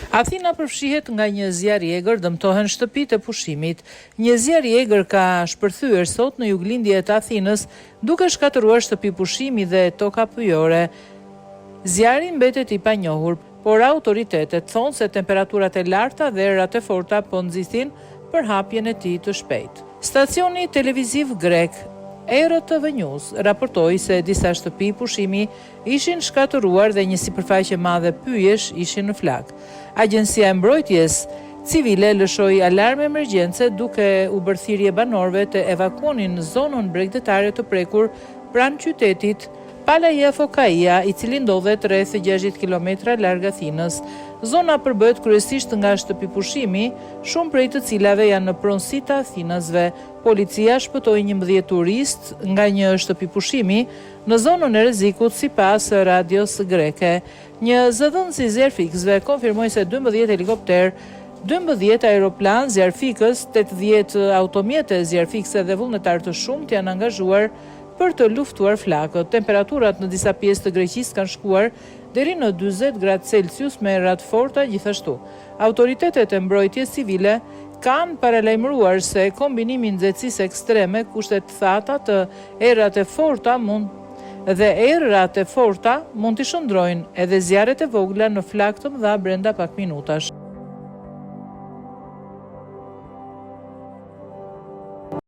Athina përfshihet nga një zjarr i egër, dëmtohen shtëpitë e pushimit. Një zjarr i egër ka shpërthyer sot në juglindje të Athinës, duke shkatërruar shtëpi pushimi dhe toka pyjore. Zjarri mbetet i panjohur, por autoritetet thonë se temperaturat e larta dhe erërat e forta po nxisin përhapjen e tij të shpejtë. Stacioni televiziv grek ERTV News raportoi se disa shtëpi pushimi ishin shkatërruar dhe një sipërfaqe e madhe pyjesh ishin në flakë. Agjencia e Mbrojtjes Civile lëshoi alarm emergjence duke u bërë thirrje banorëve të evakuonin zonën bregdetare të prekur pranë qytetit Palaia Fokaia, i cili ndodhet rreth 60 kilometra larg Athinës. Zona përbëhet kryesisht nga shtëpi pushimi, shumë prej të cilave janë në pronësi të athinasve. Policia shpëtoi 11 turistë nga një shtëpi pushimi në zonën e rrezikut sipas radios greke. Një zëdhënës i zjarrfikësve konfirmoi se 12 helikopterë, 12 aeroplanë zjarrfikës, 80 automjete zjarrfikëse dhe vullnetarë të shumtë janë angazhuar për të luftuar flakët. Temperaturat në disa pjesë të Greqisë kanë shkuar deri në 40 gradë Celsius me erëra të forta gjithashtu. Autoritetet e mbrojtjes civile kanë paralajmëruar se kombinimi i nxehtësisë ekstreme, kushtet e thata të erërat e forta mund dhe erërat e forta mund t'i shndërrojnë edhe zjarret e vogla në flakë të mëdha brenda pak minutash.